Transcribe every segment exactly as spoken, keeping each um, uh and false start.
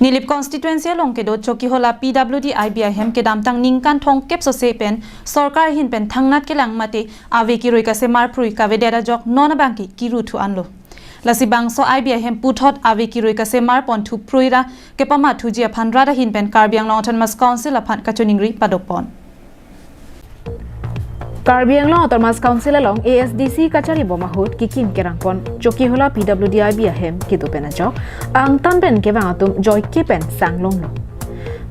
Nilip constituency along kedo Chokihola P W D I B ahem kedamtang ningkan thomkep sose pen sorkar ahin pen thangnat kelang mate ave kirui kasemar prui kavedet ajok non abangke kiru thu anlo. Lasi bangso I B ahem puthot ave kirui kasemar pon thu prui ra kepamat thuji aphan rat ahin pen Karbi Anglong Autonomous Council aphan kachiningri padopon. Karbi Anglong Autonomous Council along A S D C kachari bom ahut kikim kerangpon Chokihola P W D I B ahem kedo pen ajok angtan pen kevang atum joike pen sanglonglo.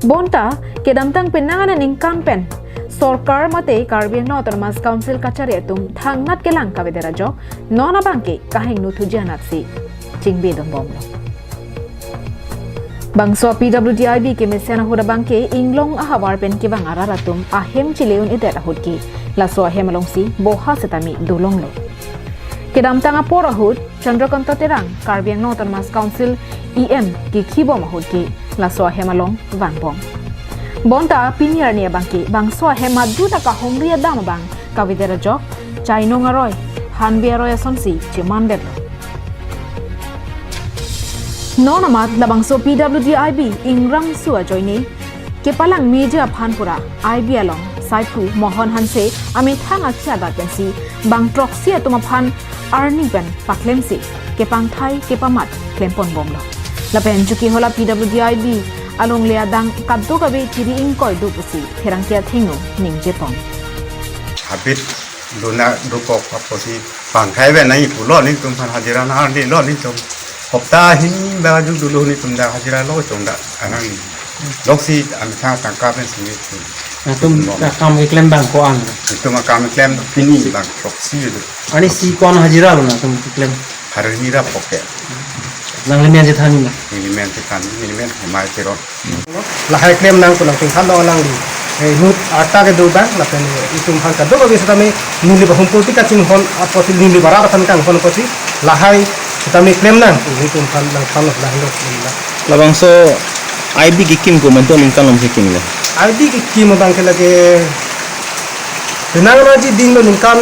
Bonta kedamtang penang aningkan pen sorkar mate Karbi Anglong Autonomous Council kachari atum thangnat kelang kavedet ajok non abangke kahingno thuji anatsi chingbe donbomlo. Bangso P W D I B kemesen ahut abangke inglong ahavar pen kevang arat atum ahem chile un-edet ahut ke laso ahem alongsi boha setame dolonglo. Kedamtang apor ahut Chandrakanta Terang Karbi Anglong Autonomous Council E M kikhi bom ahut ke laso ahem along vangbom. Bonta pini arni abangke bangso ahem madu ta kahumri adam abang kavedet ajok chainong aroi, hanbe aroi asonsi chemandetlo. Non amat labangso P W D I B ingrangso ajoine kepalang meji aphan pura I B along saiphu Mohon Hanse amethang akhia adat pensi bang throksi atum aphan arni pen paklemsi kepangthai kepamat klempon bomlo. Lapen Chokihola P W D I B alongle adang kadokave chiri ingkoi do pusi pherangke athengno ningjepon. Habit dona dokok apotsi pangthai ave nai pulo nelitum aphan hajira nangdilo nelitum. Hopta hini baju dulu nelitum dak hajira lo chongda anang. Loksi amethang tangka pensi nelitum. Nangtum akam keklem bang ko-an? Nelitum akam keklem pini bang throksi do. Ani si ko-an hajira lo nangtum keklem? Hari nira poke. Nangli men chethan ma? Neli men chethan, neli men Homai Teron. Lahai klem nang kunang tinghan lo alangli. Eh, inut arta kedo bang, lapen, eh, itum aphan kadokave setame neli ba humpur ti kachinghon apotsi neli ba rat aphan kanghon apotsi lahai setame klem nang, itum aphan nangthan lo, lahai lo klem nang. Labangso I B kekim ko mentu ningkan malom kekim lo? I B kekim abangke lake penang raji ding lo ningkan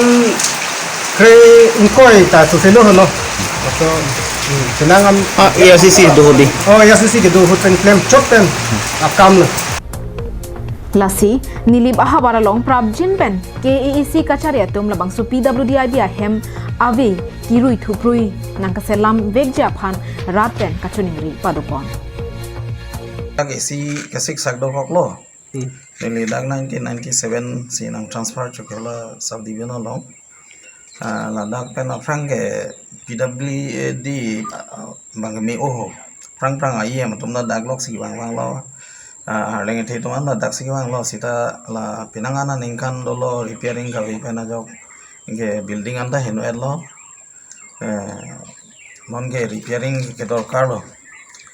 kre ingkoi ta soselo hono. So, hmm, penang am- Ah, A R C C do hodi. Oh, A R C C kedo ahut pen klem chot pen akam lo. Lasi, Nilip ahavar along prapjin pen K A A C kachari atum labangso P W D I B ahem ave kirui thu prui nangkaselam vekji aphan rat pen kachiningri padopon. Dak isi kesik sak dokok lo. Hmm. Neli dak nineteen ninety-seven si nang transfer Chokihola subdivision along. Ah, ladak pen aphrang ke P W D, ah, bang keme oho. Aphrang aphrang ayi em atum ladak lok si vang vanglo. Ah, arleng ethe atum an ladak si vanglo seta la penang aningkan dolo repairing kave pen ajok. Ke building anta heno etlo. Eh, non ke repairing ke dorkar lo.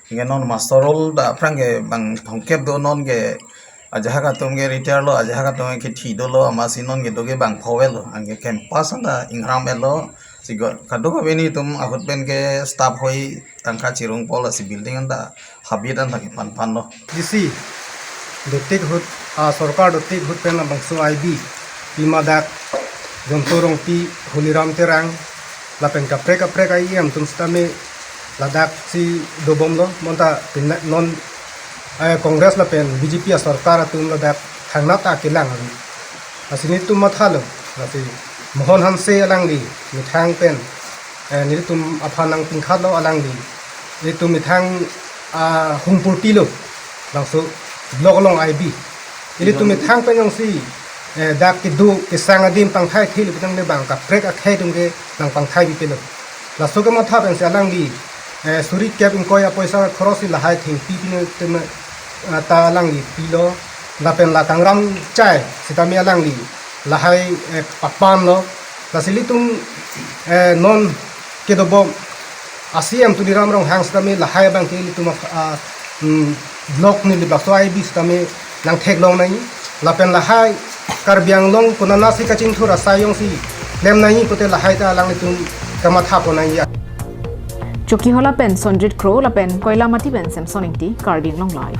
Ke non muster roll dak aphrang ke bang thomkep do non ke ajahak atum ke retire lo, ajahak atum ke thi dolo, amatsi non kedo ke bang pho etlo, anke campus anta ingram etlo, si go, kadokave nelitum ahut pen ke staff hoi tangka chirung pol si building anta habit anta kepan pan lo. D C, dotik ahut, ah, sorkar dotik ahut pen labangso I B, pima dak, Jonto Rongpi, Holiram Terang, lapen kaprek kaprek ayi em atum setame ladak si dobomlo, bonta pin non, eh, Congress lapen B J P asorkar atum ladak thangnat ta kelang. Lasi nelitum mathalo, lasi Mohon Hanse alangli methang pen, eh, nelitum aphan nangpingkhatlo alangli. Nelitum methang, ah, humpurti lo, bangso block along I B. Nelitum methang pen jongsi, eh, dak kedo kesang adim pangthai thilo pu tangte bang kaprek akhei atum ke nangpangthai pipelo. Laso kematha pensi alangli, eh, suri kep ingkoi apoisa khorosi lahai thengpi pine teme, ah, ta alangli pilo. Lapen la kangram chai setame alangli lahai, eh, papan lo. Lasi ilitum, eh, non kedobom a C M Tuliram Ronghang setame lahai abangke ilitum, ah, hmm, block Nilip laso I B setame nangtheklong nangji. Lapen lahai Karbi Anglong konatsi kachingthur asai jongsi klem nangji pute lahai ta alanglitum kamatha pon nangji. Chokihola pen Sonjit Kro lapen Koilamati pen Samson Ingti, Karbi Anglong Live.